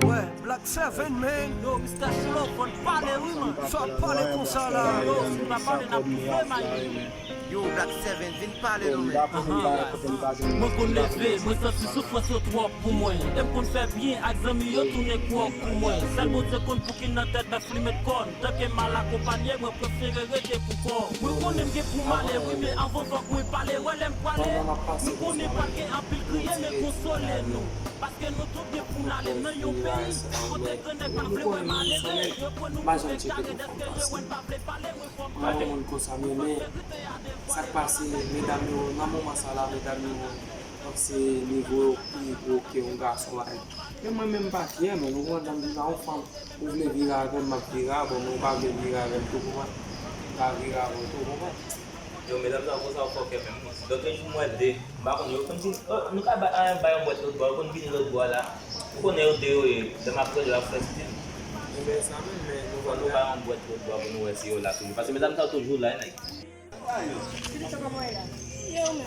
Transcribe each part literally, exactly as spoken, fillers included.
Wè, Black Seven, man. Yo, Mister Shlo, fò n pale, wi, man. Sa w ap pale konsa la? Yo, si n pa pale, n ap toufe, man. Yo, Black Seven, vin pale non, men. Ahan. Mwen konn leve, mwen santi soufrans yo twòp pou mwen. Lè m konn fè byen ak zanmi yo tounen kwòk pou mwen. Sèl Bondye konn pou ki nan tèt bèf li met kòn. Tanke mal akonpanye, mwen prefere rete pou kò m. Mwen konnen m gen pou m ale, wi, men anvan fòk mwen pale. Wè lè m pwale, mwen konnen pral gen anpil kriye, men konsole nou. Paske nou tout gen pou n ale nan yon peyi kote grannèg pa vle wè malere. Yo pran nou pou egare dèske yo wè n pa vle pale, mwen fò m pale. Mwen yon moun konsa, men, men, sa k pase, medam yo, nan moman sa la, medam yo panse nivo yo pi wo ke yon gason la. Men mwen menm m pa kyè, men ou konprann, jan m di la, yon fanm, ou vle vire avè m, m ap vire avè w, men ou pa vle vire avè m tou, konprann? M ka vire avè w tou, konprann? Yo, medam sa konsa yo fòkè menm, wi. Lòt jou m wè de, m pa konn, yo konn vin, oh, nou ka bay, ah, bay yon bwèt lòt bò, yo konn vini lòt bò a la. Ou konnen yo de yo ye, lè m ap rele yo ap fè stil. Ebyen sa menm, men nou va bay yon bwèt lòt bò pou nou wè si yo la toujou. Paske medam sa yo toujou la, nèg. Yo, men.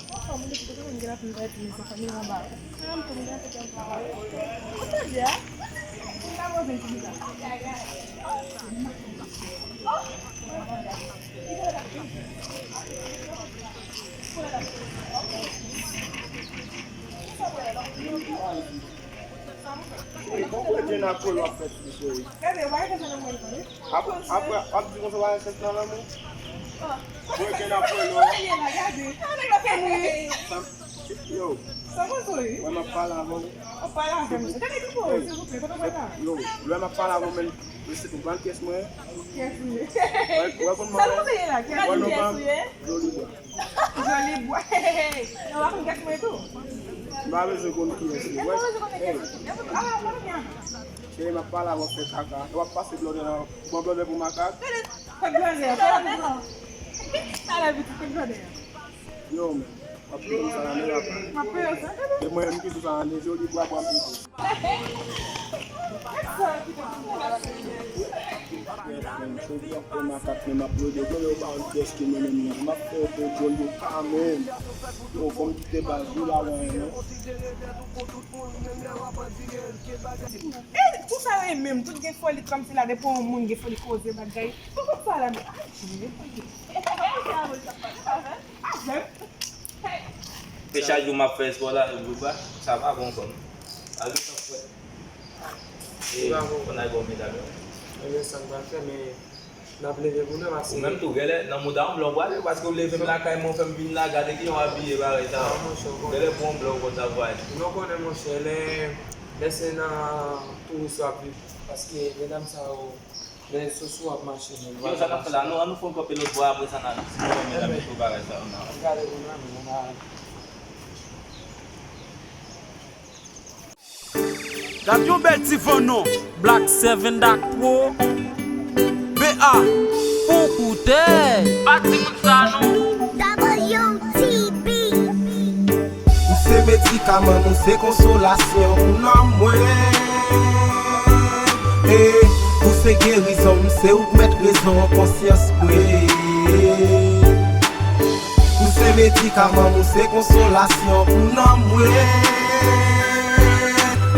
Ou fè moun ki te konn gen la pou m bay ti men sa fanmi anba. An, m tou m gen te gen pa. Ou tande a? M ta poze ti sa. Ey, bon, wè, Jenna, pou l w ap fè ti cheri. Gade, w pa gen sa nan mwen, tande. Apre, apre, w ap di konsa w pa gen sèks nan lanmou? Wè, Jenna, pou l w. Sa ye la, gade. Sa nèg la fè m ri. Yo. Sa konsa w ye? Wè, m ap pale avè w. W ap pale avè m. Gade ki po, silvouplè, kote w pral la? Yo, lè m ap pale avè w, men, se pou pran pyès mwen. Pyès mwen. Wè, wè, konn mwen. Sa konsa w ye la? Wè, nou pa joli bwa. Joli bwa. Yo, w ap konn kèk mwen tou. M pa bezwen konn kiyès li. Yo, m pa bezwen konn kiyès li. Yo, ah, mwen menm. Cheri, m ap pale avè w, fè kaka. W ap pase blòdè nan, pran blòdè pou makak. Fè blòdè, fè blòdè. Talè pitit, fè blòdè. Yo, men. W ap peye sa la, men w ap. M ap peye sa. E mwen menm ki di sa la, men joli bwa, bwa m peye. Cheri ap fè makak, men m ap plede. Konnen yo pa yon pyès ki mennen m nan. M ap fè yo fè djòl yo pa menm. Yo, fò m kite baz wi la, wen, non. E, tout sa yo e menm, tout gen foli kòmsi la, depi yon moun gen foli koze bagay. Tout sa la, men, ay, Jezi. Avè m. Se chak jou m ap fè espò la, Bouba, sa pa bon ankò non. Al gen tan fwèt. E, konn al bò medam yo. Ebyen, sa n pral fè, men n ap leve pou nou, paske ou menm tou, genlè, nan mouda yon blan w prale, paske w leve m lakay mwen, w fè m vin la, gade kijan w abiye parèy sa. Ah, monchè, w konnen. Genlè pou yon blan w konn sa vwaye. Non, w konnen, monchè, lè, lè se nan touris w ap viv, paske medam sa yo, lè soso ap mache menm. Yo, sa n ap fè la? Nou, ann nou fè yon kanpe lòt bò, apre sa, n a, si nou wè medam yo tou bagay sa yo, n a. Gade pou nou, nou, nou. Gad yon bèl ti vannon. Black Seven Dak Pro. B A. Pou koutèy. Pa timoun sa non. W T B. Ou se medikaman m, ou se konsolasyon pou nanm mwen. Eh, ou se gerizon m, se ou k mèt rezon konsyans mwen. Ou se medikaman m, ou se konsolasyon pou nanm mwen.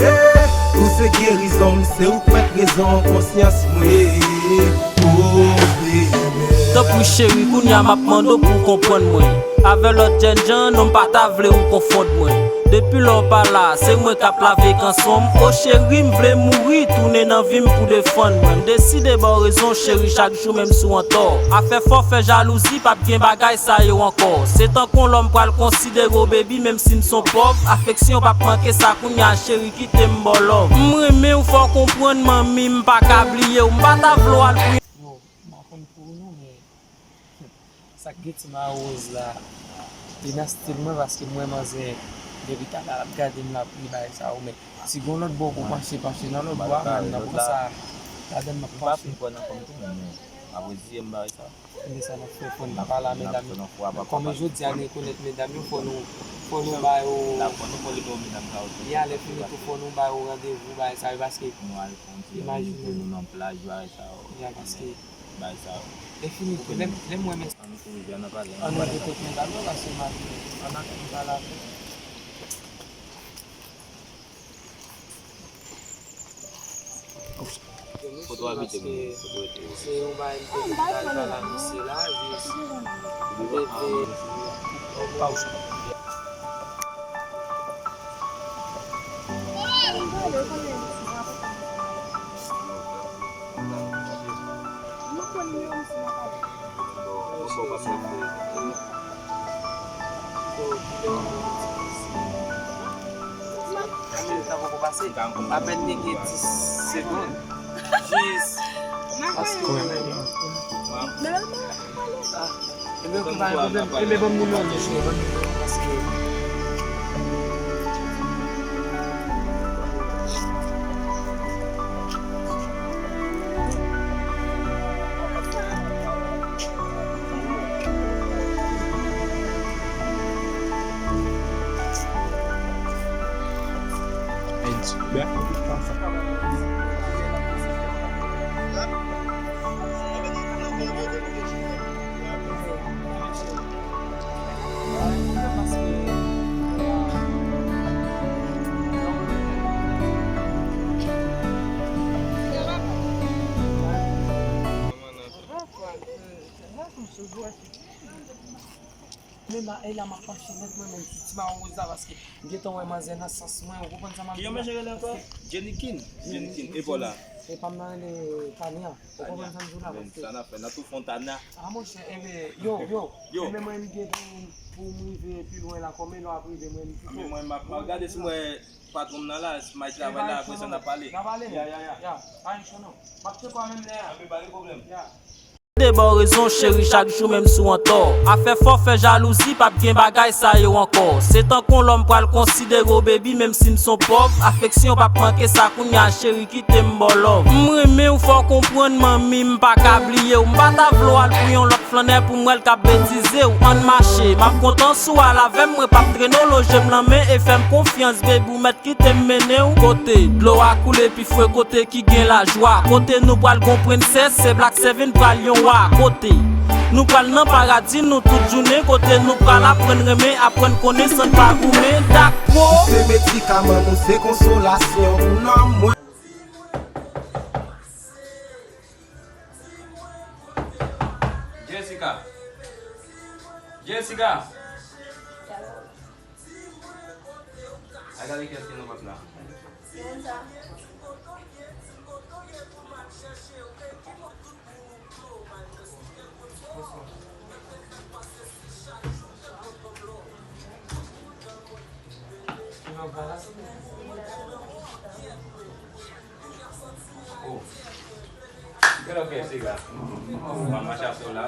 Eh, ou se gerizon m, se ou k mèt rezon konsyans mwen. Oh, baby. Tanpri cheri, kounye a m ap mande w pou w konprann mwen. Avè lòt jènjan, non m pa ta vle ou konfonn mwen. Depi lè w pa la, se mwen k ap lave kanson m. O cheri, m vle mouri, tounen nan vi m pou defann mwen. M deside ba w rezon, cheri, chak jou menm si w antò. Afè fò fè jalouzi, p ap gen bagay sa yo ankò. Se tankou yon lòm pral konsidere w, baby, menm si m s on pòv. Afeksyon p ap manke sa, kounye a, cheri, kite m ba w love. M renmen w, fò w konprann, manmi, m pa ka bliye w. M pa ta vle w al pou yon. Yo, m pa konn pou ou non, men sa k gen ti mawoz la, li nan stil mwen, paske m wè manzè depi talè l ap gade m, l ap ri, bagay sa yo, men Si gen yon lòt bò pou pase, pase nan lòt bò a, men nan bò sa, ladan m ap pase. M pa fin kwè nan fanm tou, men m ap reziye m bay sa. Men sa n ap fè, fò n pa pale a medam yo. Kòman jodi a n rekonèt medam yo, fò nou, fò nou ba yo. Ya, lè fini tou, fò nou ba yo randevou, bay sa yo, paske imajine nou nan plaj, bay sa yo. Ya, paske bay sa yo. Lè fini tou, lè, lè m wè men. Ann kouri, ann pale. Ann wè de kote medam yo, paske imajine, ann atann pale avè yo. Kote w abite menm? Kote w rete? Se yon bagay m te vin pral pale a misye la, jis m te vle. Apèn te gen dis segonn. Jis. Paske. Ah. Ebyen, ok, pa gen pwoblèm. Ebyen, ban m nimewo mesye, ban m nimewo paske. Men ma, e la m ap mache nèt mwen menm, ti, ti mawon woz la, paske m gentan wè manzè nan sans mwen, ou konprann sa m ap di la? Kijan mwen jere l ankò? Jennikin. Jennikin, e pa w la? E pa m nan rele Tania. Ou konprann sa m di w la, paske sa n ap fè nan tou Fontana. A monchè, enben, yo, yo. Yo. Enben mwen m gen pou, pou m rive pi lwen la, kòman lè w ap rive mwen m pito. Enben mwen m ap, m ap gade si m wè patwon m nan la, si may travay la, apre sa n ap pale. N ap pale. Ya, ya, ya. Ya, pa gen cho non. M ap tcheke w menm lè a. Enben pa gen pwoblèm. Ya. De ba w rezon, cheri, chak jou menm si w antò. Afè fò fè jalouzi, p ap gen bagay sa yo ankò. Se tankou yon lòm pral konsidere w, baby, menm si m s on pòv. Afeksyon p ap manke sa kounye a, cheri, kite m ba w love. M renmen w, fò w konprann, manmi, m pa ka bliye w. M pa ta vle w al pou yon lòt flannè pou m wè l k ap betize w. Ann mache, m ap kontan si w al avè m, mwen p ap trennen w, loje m nan men e fè m konfyans, baby, ou mèt kite m mennen w. Kote dlo a koule pi fre, kote ki gen lajwa. Kote nou pral gon prensès, se Black Seven pral yon wa. Kote nou pral nan paradi, nou tout jounen. Kote nou pral aprann renmen, aprann konnen san n pa goumen. Dakò. Se medikaman nou, se konsolasyon pou nanm mwen. Jessica. Jessica. Al gade kiyès ki nan pòt la. Oh. Gade, ok, siga. Mwen mache ap sou la.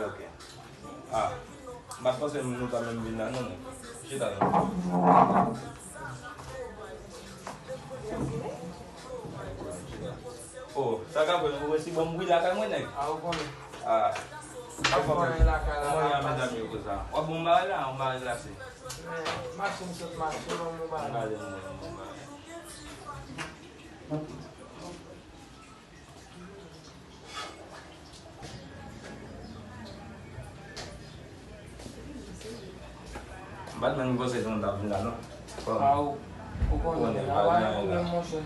Ok. Ah, m pa t panse nou ta menm vin la, non, non. Chita, non. Oh, sa ka fè nou resi ban m bri lakay mwen, nèg? Ah, ou konnen. Ah. Ap ban lakay la, kòman y a, medam yo, konsa? W ap bon bagay la, yon bagay glase. Men, mache m sot mache, ban m yon bagay. Yon bagay, yon bagay, yon bagay. M pa t menm panse ke nou t ap vin la, non. Ah, ou, ou konnen, pa gen pwoblèm, monchè.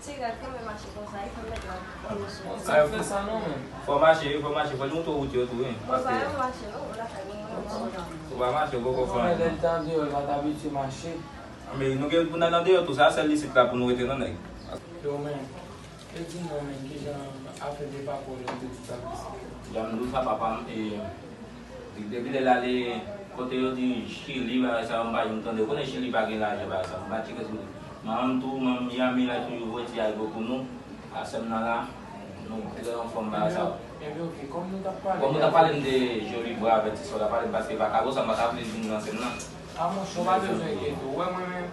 Ti gad, kanmenm mache konsa, e fè mèt la. Konsa, fè sa non, men. Fò mache, wi, fò mache, fò nou montre wout yo tou, wi. Mwen pa yon mache, non, mwen lakay mwen, mwen, mwen. Ou pa mache, ou poko fè anyen. Lè l t andeyò, l pa t abitye mache. Men nou gen pou n al andeyò tou, sa sèl isit la pou nou rete non, nèg. Yo, men, e di non, men, kijan afè de papa w yo te di sa? Jan m di w sa, papa m, e, depi lè l ale, kote yo di Chili, bagay sa yo, m pa janm tande. Ou konnen Chili pa gen lajan, bagay sa yo, m pa tcheke sou li. Manman m tou, manman Miami la, toujou voye ti algo pou nou. A sè m nan la, nou trè anfòm, bagay sa yo. Ebyen, ok, kòm nou t ap pale, kòm nou t ap pale, m te joli bra avè ti sè w la pale, paske pa ka konsa, m pa ta vle vin nan sèn nan. A, monchè, w pa bezwen enkyete w. Ou wè mwen menm,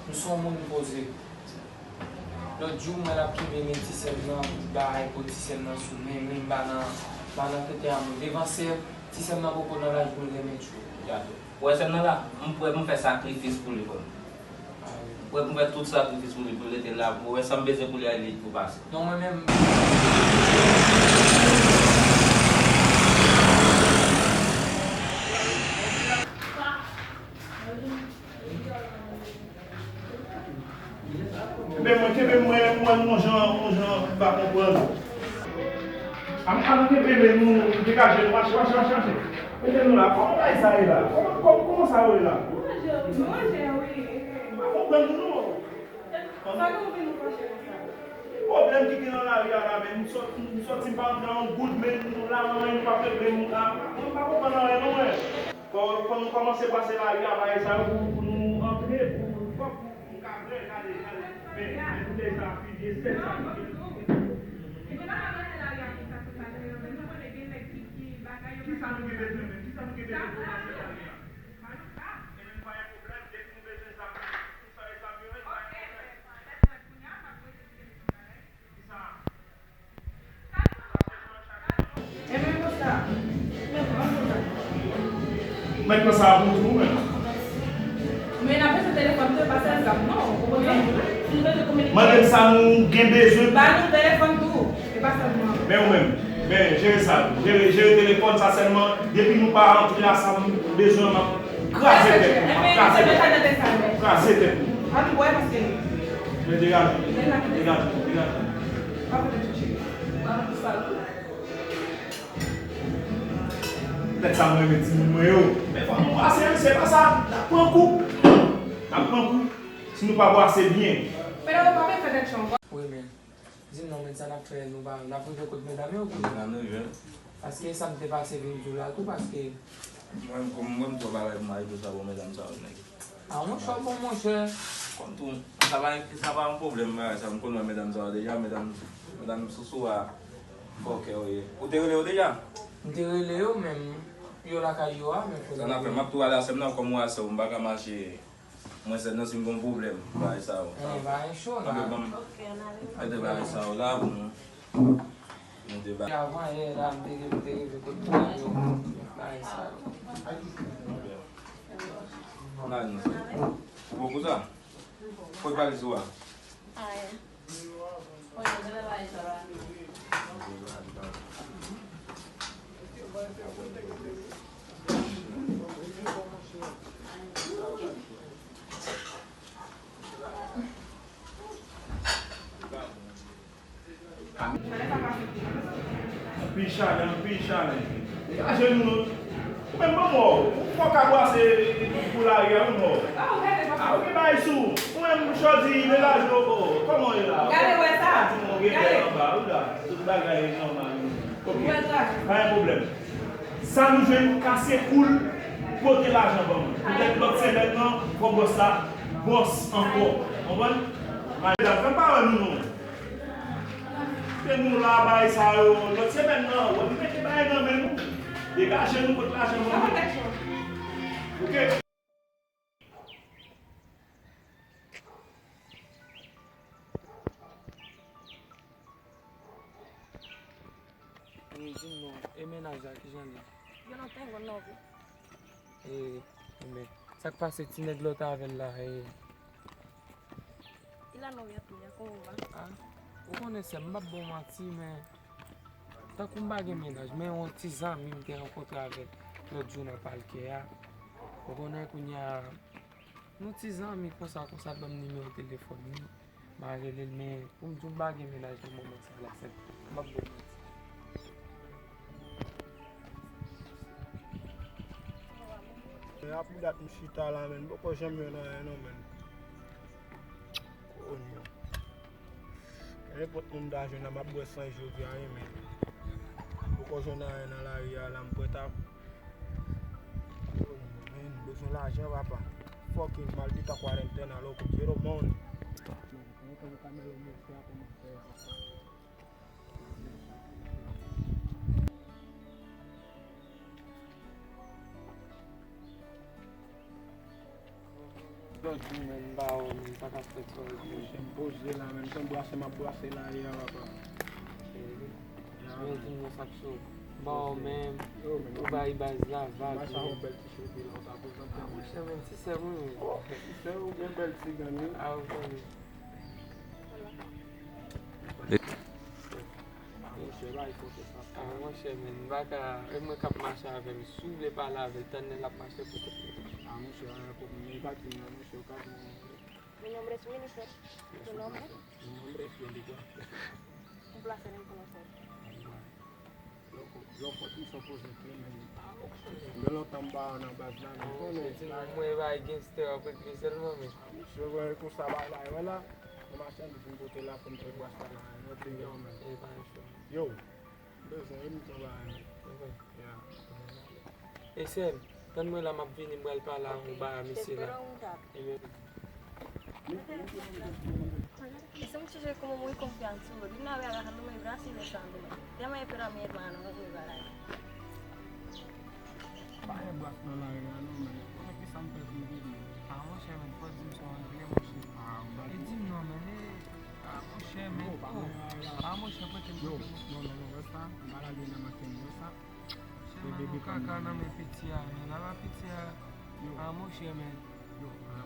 M se yon moun poze. Lòt jou, m wè l ap kenbe men ti sè m nan, bay pou ti sè m nan sou men, men m pa nan, m pa nan tenten amou. Devan sè, ti sè m nan poko nan laj pou l renmen Tjou. Gade. Ou wè sè m nan la? M prè pou m fè sakrifis pou li, frè m. M prè pou m fè tout sakrifis pou li, pou l rete la. Ou wè sa m bezwen pou li a, li pou pase. Non, mwen menm. Kenbe mwen, kenbe mwen, mwen, yon jan, yon jan, m pa konprann. An, an kenbe men nou, degaje nou, mache, mache, mache, mache. Mete nou la, kòman bagay sa ye la? Kòman, kòman, kòman sa yo ye la? Nou manje, nou manje, wi. M pa konprann nou non. Sa ke w vin nou fache konsa? Pwoblèm ki gen nan lari a la, men m sòti, m sòti, m pa antre an goud, men nou la, anyen nou pa regle, nou la, mwen m pa konprann anyen non, mwen. Fò, fò nou kòmanse pase lari a, bagay sa yo pou, pou nou antre, pou, pou, pou nou ka vre, gade, gade. Men, men koute sa, fizye sèt sa. Kisa nou gen bezwen, men? Kisa nou gen bezwen pou pase lari a? E men pa gen pwoblèm, depi nou bezwen zam, nou sa e zam yo, e pa gen pwoblèm. Kisa? Sa bezwen chak moun. Mèt pran sa pou ou tou, menm. Men n ap bezwen telefòn tou, e pa sèl zam, non. Ou konprann? Si nou bezwen kominike. Mande m sa nou gen bezwen. Ba nou telefòn tou, e pa sèl zam. Men ou menm, men jere sa tou. Jere, jere telefòn sa sèlman. Depi nou pa antre a sa m bezwen, m ap kraze tèt nou, m ap kraze tèt nou. Kraze tèt nou. Ann bwè paske. Men degaje, degaje, degaje. Pa fè tèt chèche. Ba nou sal tou. Nèg sa m renmen timoun mwen yo. Men fò nou pase, se pa sa. N ap pran kou. N ap pran kou. Si nou pa pase byen. Federo pa vle fè tèt cho ankò. Wi, men. Di m non, men sa n ap fè, nou pa, n ap rive kot medam yo, wi. N ap rive. Paske sa m te pase vin di w la tou, paske. Mwen, kòm mwen, m twò bagay pou m al di sa, bon, medam sa yo, nèg. A, yon chòp bon, monchè. Kòm tou, sa pa, sa pa yon pwoblèm, bagay sa, m konn wè medam sa yo deja, medam, medam sousou a, fòkè yo ye. Ou te rele yo deja? M te rele yo, men yo lakay yo a, men kounye a. Sa n ap fè, m ap tou ale a sè m nan, kòm ou a sè w, m pa ka mache, mwen sèl nan si m gon pwoblèm, bagay sa yo. Eh, bagay cho la. Anben, ban m mete bagay sa yo la pou nou, nou te ba. Avan yè la, m te gen, m te rive kot medam yo, bagay sa yo. Anben. Analiz. Ou bon pou sa? Kot valiz ou a? Ayen. Anpil chalè, anpil chalè. Degaje nou non. Ou menm ban mò, ou fò ka bwase pou lari a, wi mò. A, ou gen bagay sou ou. Ou menm, jodi, degaje w, o, kòman w ye la? Gade, wè sa. Ou gen bèl anba, wi la. Tout bagay nòmal, wi. Ok. Pa gen pwoblèm. Sa nou jwenn kase kou l, pote lajan ban mwen. Poutèt lòt semèn nan, fò bòs la, bòs ankò. Konprann? Madanm, fè m pa wè nou non. Ke nou la bay sa yo, lòt semèn nan, wè nou mete bagay nan men nou. Degaje nou kot lajan ban nou. Ok. Wi, di m non, e mennaj la, kijan l ye? Gen lontan, m konn nan vi. E, enben, sa k pase ti nèg lòt avè l la, e? Il a novia tuya, ¿cómo va? A, ou konnen sè m, m p ap ba w manti, men tankou m pa gen mennaj, men yon ti zanmi m te rankontre avè l lòt jou nan palkè a. Ou konnen kounye a, nou ti zanmi konsa, konsa, l ban m nimewo telefòn li. M a rele l, men pou m di w m pa gen mennaj nan moman sa la, sè m, m p ap ba w manti. Men a pou dat m chita la, men m poko janm jwenn anyen non, men. Kounye a. Nenpòt moun m ta jwenn la, m ap bwè san jodi a, wi, men m poko jwenn anyen nan lari a la, m prèt a, men, m bezwen lajan, papa. Fucking maldita cuarentena, loco, quiero money. Yo, Di men, m pa wè, men, sa k ap fèt sou rezo. Monchè, m poze la, men, m konn brase, m ap brase la, ya, papa. Cheri, men di m non sa k cho. M pa wè, men, ou bay baz la vag, men. Ou bèl ti cheve la, ou ta prezante. Ah, monchè, men, ti sè m, wi. Oh, ti sè, ou gen bèl ti grenn, wi. Ah, ou konnen. Ah, monchè, bay kote sa. Ah, monchè, men, m pa ka, e mwen k ap mache avè l. Si w vle pale avè l, tann lè l ap mache pou kont li. Ah, monchè, pa gen pwoblèm, men pa di m non, monchè, ou ka di m. Mi nombre es Winifred. ¿Tu nombre? Mi nombre es Yoliguan. Un placer en conocer. Lòkò, lòkò, ti sa poze pye, men. Gen lontan m pa nan baz la, men. Mwen bay gangster ap regle sèlman, men. Misye wè konsa bagay la, wè la. Mwen machandiz m pote la pou m te bwase la, mwen te yon men. E pa yon cho. Yo, m bezwen, e m travay. Ok. Ya. E sè m, tann mwen la, m ap vini, m pral pale a yon ba a mesye la. Ebyen. Ese muchacho es como muy confianzudo. De una vez agarrándome el brazo y besándome. Déjame esperar a mi hermano, no quiero hablar. Pa gen bwat nan lari a non, men. Konnen ki sa m fè pou m vini. Ah, monchè, men, fò di m se yon anglè, monchè. Ah, m pa di. E di m non, men, e, ah, monchè, men, oh, ah, monchè, prete m, prete m. Non, non, non, wè sa, m pa lage nan men, wè sa. Monchè, men, nou kaka nan men piti a, men, laba piti a. Ah, monchè, men.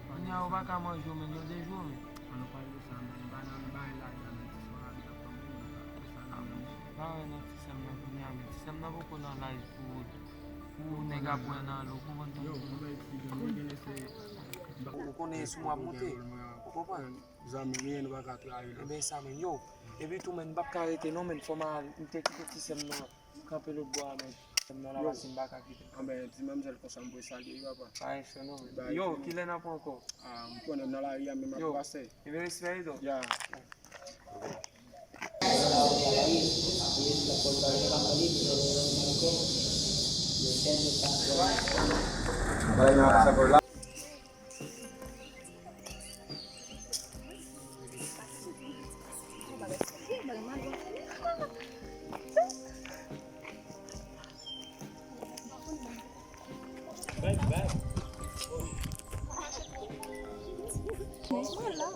Kounye a, ou pa ka manje w, men, yo deje w, men. An nou pale de sa, men, m pa nan bagay lari a, men, ti swa a byen fò m vini, pa fè sa nan men, monchè. Pa wè nan ti sè m nan kounye a, men, ti sè m nan poko nan laj pou Pou nèg ap wè nan lo, konprann tande. Yo, mwen eksplike nou, gen lè se. Ou konnen sou mwen ap monte. Ou konprann? Zanmi m ye, nou pa ka trayi l. Ebyen, sa menm, yo. Epi tou, men, m p ap ka rete, non, men, fò m al, m te kite ti sè m nan kanpe lòt bò a, men, ti sè m nan la, paske m pa ka kite. Anben, ti manmzèl konsa, m pou salye, wi, papa. Pa gen cho, non, men. Yo, kilè n ap wè ankò? Ah, m konnen m nan lari a, men m ap pase. Ebyen, respè, wi, don. Ya. Mwen la.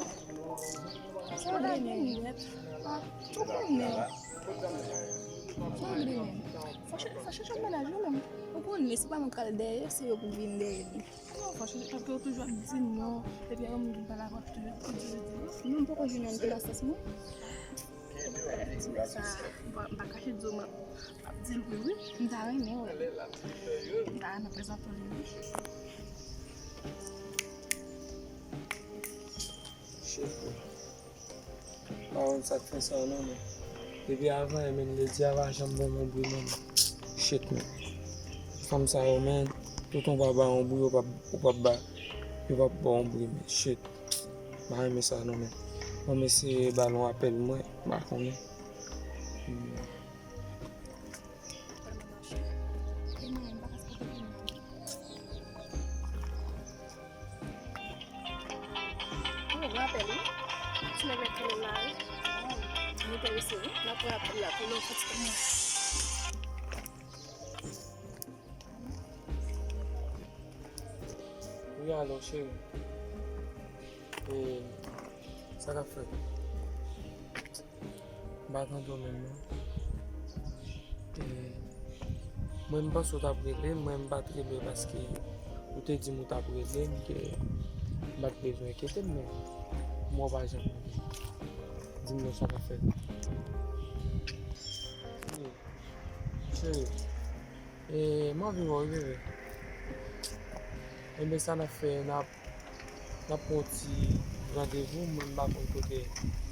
Sa w vle menm? Ou konnen. Sa w vle menm? Fò chèche, fò chèche yon mennaj ou menm. Ou konnen, se pa mwen k al dèyè, se yo pou vin dèyè li. Non, fò chèche, paske yo toujou ap di non. Epi yon moun vin pale avè w, toujou di, di, di. Non, m poko jwenn yon nan sans mwen. Ti nèg sa, m pa, m pa kache di w, m ap, m ap di l wi, wi. M ta renmen wè l. M ta renmen prezante w li, wi. Shit, man. Pa konn sa k fè sa, non, men. Depi avan yè, men, Lady a pa janm ban m yon bri, non, men. Shit, men. Fanm sa yo, men, toutan w pa ba yon bri, yo p ap, yo p ap ba, yo p ap ba w yon bri, men. Shit. M pa renmen sa non, men. Ban m eseye ba l yon apèl, mwen, m pa konnen. Hmm. Oh, m rapèl, wi. Ti nèg la t rele m la, wi. M enterese, wi. M ap pran apèl la pou nou fè ti kòman. Wi, alo, cheri. E, sa k ap fèt? M pa tande w menm, non. E, mwen, m panse w t ap rele m, mwen, m pa t rele w paske ou te di m ou t ap rele m, ke m pa t bezwen enkyete m, men m wè w pa janm rele m. Di m non, sa k ap fèt? Cheri, e, m anvi wè w, wi, bebe. Enben, sa n ap fè, n ap, n ap pran yon ti randevou, mwen, m pa konn kote,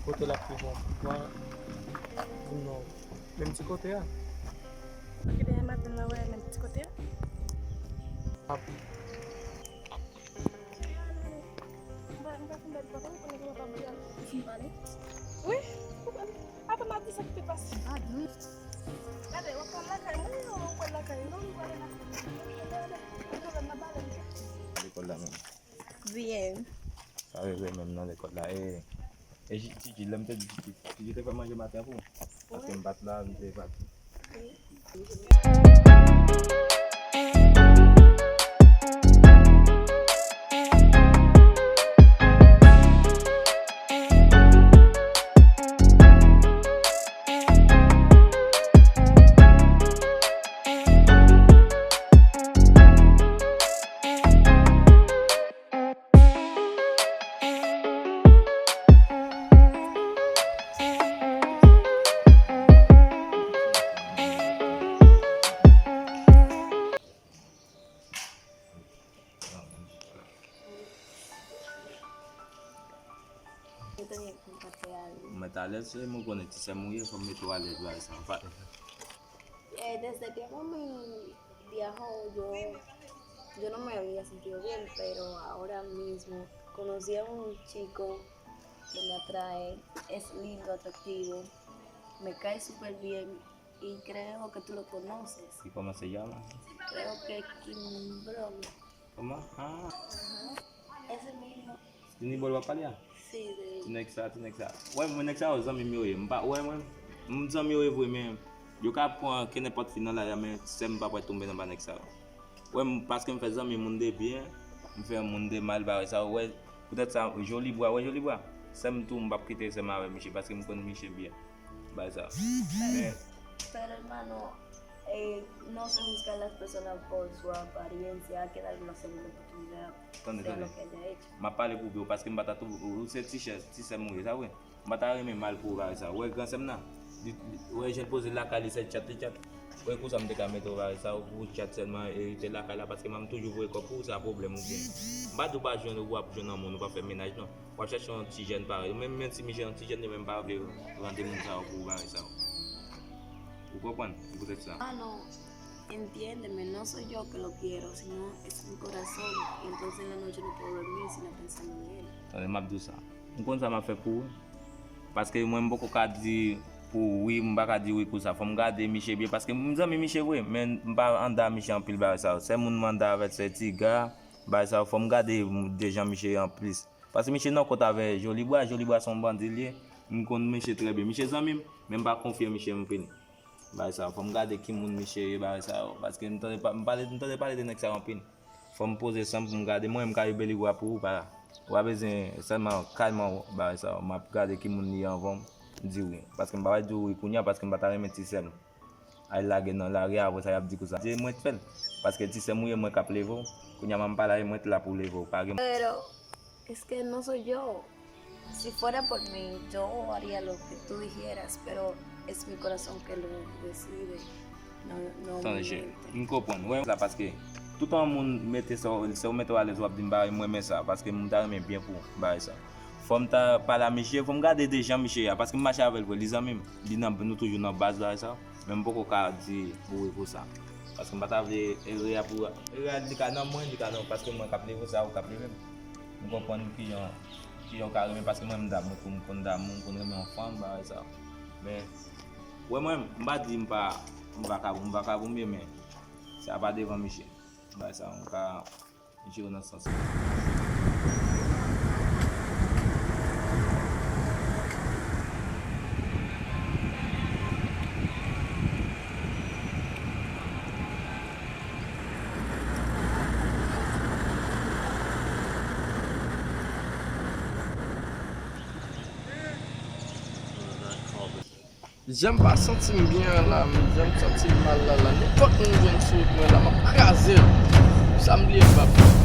kote l ap pi bon pou mwen. Di m non. Menm ti kote a. Ok, demen maten, n a wè menm ti kote a. Ap. M pa, m pa fin bèt, papa, ou konnen kòman papa m ap fin pale. Wi, ou konnen. Apa m ap di sa ki te pase. Gade, w ap pral lakay mwen, ou pral lakay non, ou pral lakay mwen. Lekòl la menm. Byen. Sa rive menm nan lekòl la. E, e Titi, lè m te di Titi, Titi te fè manje maten pou ou? Paske m pa t la, m te pa t. Wi. Mete alèz. Mete alèz, se mwen konnen ti sè m ou ye, fò m mete w alèz bagay sa. Pa... Eh, desde que mami viajó, yo, yo no me había sentido bien, pero ahora mismo conocí a un chico que me atrae, es lindo, atractivo, me cae súper bien y creo que tú lo conoces. ¿Y cómo se llama? Creo que Kimbron. ¿Cómo? Ah. Ajá. Ese mismo. Ti Nibòl w ap pale a? Sí, de... Ti nèg sa, ti nèg sa. Wè, mwen nèg sa yo zanmi m yo ye. M pa, wè, mwen, m zanmi yo ye vre, men yo ka pran ke nenpòt fi nan lari a, men sè m pa pral tonbe nan ba nèg sa yo. Wè, m, paske m fè zanmi moun de byen, m fè moun de mal, bagay sa yo. Wè, poutèt sa, Joli Bwa, wè Joli Bwa. Sè m tou, m p ap kite sè m avè misye, paske m konn misye byen. Bagay sa. Men... Pero hermano, eh, no se juzga a las personas por su apariencia, hay que darle una segunda oportunidad, tande, sea tande, lo que haya hecho. M ap pale pou vre, paske m pa ta tou, ou se ti sè, ti sè m ou ye, sa vre. M pa ta renmen mal pou ou, bagay sa. Ou wè gran sè m nan? Li, li, ou wè jan l poze lakay li, se tchat li tchat. Ou wè konsa m te ka mete w, bagay sa, ou pou tchat sèlman, e rete lakay la, paske m ap toujou voye kòb pou ou, sa pwoblèm ou gen. M pa di w pa jwenn, ou ap jwenn yon moun, ou pa fè mennaj, non. W ap chèche yon ti jèn parèy ou menm, menm si misye yon ti jèn, li menm pa vle rande moun sa yo pou ou, bagay sa yo. Ou konprann? Se poutèt sa. Ah, no, entiéndeme, no soy yo que lo quiero, sino es mi corazón, y entonces en la noche no puedo dormir sino pensando en él. Tande, m ap di w sa. M konn sa m ap fè pou ou. Paske mwen, m poko ka di pou wi, m pa ka di wi pou sa. Fò m gade misye byen, paske m zanmi misye vre, men m pa anda misye anpil, bagay sa yo. Sèl moun m anda avè l, se Tiga, bagay sa yo. Fò m gade de jan misye ye anplis. Paske misye nan kont avè Joli Bwa, Joli Bwa se yon bandi l ye. M konn misye trè byen. Misye zanmi m, men m pa konfye misye anpil. Bagay sa yo, fò m gade ki moun misye ye, bagay sa yo. Paske m tande pa, m pale, m tande pale de nèg sa yo anpil. Fò m poze san m pou m gade. Mwen, m ka ribele gwa pou ou, pa. Ou pa bezwen, sèlman kalman, bagay sa yo. M ap gade ki moun li ye anvan m di wi. Paske m pa pral di w wi kounye a, paske m pa ta renmen ti sè m al lage nan lari a, apre sa, y ap di konsa. Se mwen k fè l. Paske ti sè m ou ye, mwen k ap leve w. Kounye a, m pa la, e mwen k la pou leve w. Pa gen... Pero es que no soy yo. Si fuera por mí, yo haría lo que tú dijeras, pero es mi corazón que lo decide, no, no mi mente. Tande, cheri, m konprann. Wè, la, paske toutan moun mete sa, se ou mete w alèz, w ap di m bagay, m renmen sa, paske m ta renmen byen pou ou, bagay sa. Fò m ta pale a misye, fò m gade de jan misye ye a, paske m mache avè l vre, li zanmi m, li nan, nou toujou nan baz, bagay sa. Men m poko ka di pou wi pou sa. Paske m pa ta vle erè a pou, erè a li ka nan mwen, li ka nan, paske mwen k ap leve w, sa ou k ap leve m. M konprann kijan, kijan w ka renmen, paske mwen m damou tou, m konn damou, m konn renmen yon fanm, bagay sa. Men, wè mwen, m pa di m pa, m vakabon, m vakabon byen, men sa pa devan misye. Bagay sa, m ka jere nan sans sa. Jan m pa santi m byen an la, jan m santi m mal la, la, nenpòt moun jwenn sou wout mwen la, m ap kraze l. Sa m bliye m p ap